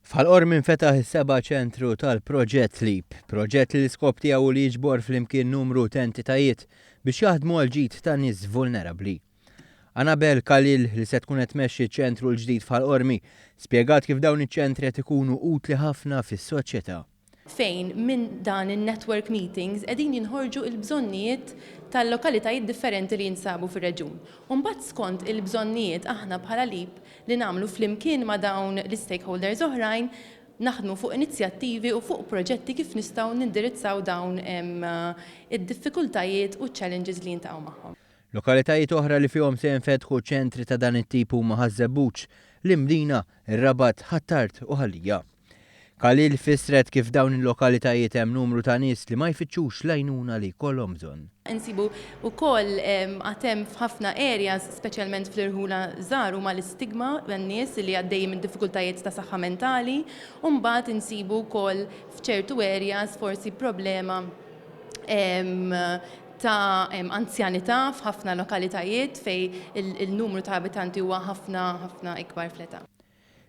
F'Ħal Qormi nfetaħ is-seba' ċentru tal-Proġett Leap, proġett li l-iskop tiegħu hu li jiġbor flimkien numru t'entitajiet biex jaħdmu għall-ġid ta' nies vulnerabbli. Anabel Khalil li se tkun qed tmexxi ċ-ċentru l-ġdid f'Ħal Qormi spjegat kif dawn iċ-ċentri qed ikunu utli ħafna fis-soċjetà. fejn minn dan in-network meetings qegħdin jinħorġu l-bżonnijiet tal-lokalitajiet differenti li jinsabu fir-reġjun. U mbagħad skont il-bżonnijiet aħna bħala LEAP li nagħmlu flimkien ma' dawn l-istakeholders oħrajn naħdmu fuq inizjattivi u fuq proġetti kif nistgħu nindirizzaw dawn id-diffikultajiet u ċ-challenges li jintaqgħu magħhom. Lokalitajiet oħra li fihom se jinfetħu ċentri ta' dan it-tip huma Ħaż-Żebbuġ, l-Imdina, ir-Rabat, Ħ'Attard u Ħal Lija. Khalil fissret kif f'dawn il-lokalitajiet hemm numru ta' nies li ma jfittxux l-għajnuna li jkollhom bżonn. Insibu wkoll għad hemm f'ħafna areas, speċjalment fl-irħula żgħar huma l-istigma tan-nies li għaddejjin minn diffikultajiet ta' saħħa mentali u mbagħad insibu wkoll f'ċertu areas forsi problema ta' anzjanità f'ħafna lokalitajiet fejn il-numru ta' abitanti huwa ħafna ħafna ikbar fl-età.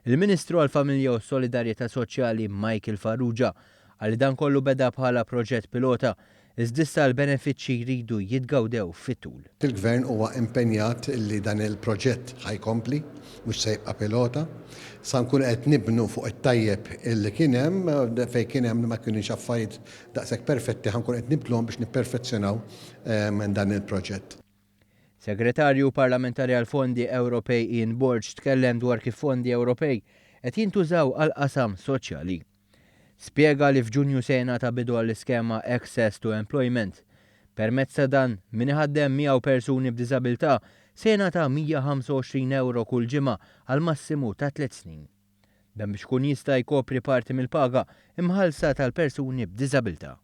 Il-Ministru għall-Familja u s-Solidarjetà Soċjali Michael Farrugia qal li dan kollu beda bħala proġett pilota, iżda issa l-benefiċċji jridu jitgawdew fit-tul. Il-Gvern huwa impenjat li dan il-proġett ħa jkompli, mhux se jibqa' pilota. Sa nkunu qed nibnu fuq it-tajjeb li kien hemm, fejn kien hemm li ma kinux affarijiet daqshekk perfetti ħa nkunu qed nibdluhom biex nipperfezzjonaw dan il-proġett. Segretarju Parlamentari għall-Fondi Ewropej Ian Borg tkellem dwar kif fondi Ewropej qed jintużaw għall-qasam soċjali. Spjega li f'Ġunju se jingħata bidu għall-iskema Access to Employment. Permezz ta' dan, min iħaddem miegħu persuni b'diżabilità se jingħata 125 ewro kull ġimgħa għal massimu ta' tliet snin. Dan biex ikun jista' jkopri parti mill-paga imħallsa tal-persuni b'diżabilità.